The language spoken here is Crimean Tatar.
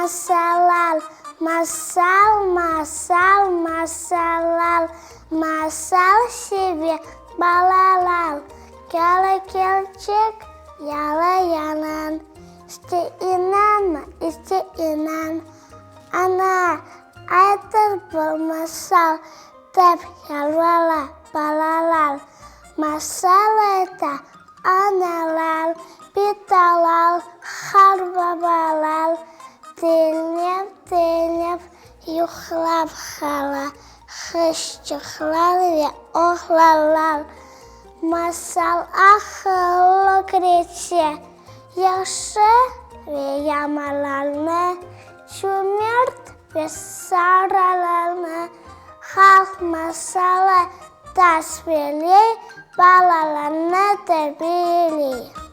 Masallar, masal, masal, masallar, Masal seve balalar. Kâle kerçek, yâle yalan, İste inanma, iste inan. Ana, aytır bir masal, Dep yalvara balalar. Masal ayta analar, bitalar, qartbabalar. Diñlep-diñlep yuqlap qala qızçıqlar ve oğlanlar. Masal aqıl ögrete, yahşı ve yamanlarnı, cümert ve saralarnı. Halq masalı tasvirley, balalarnı terbiyeley.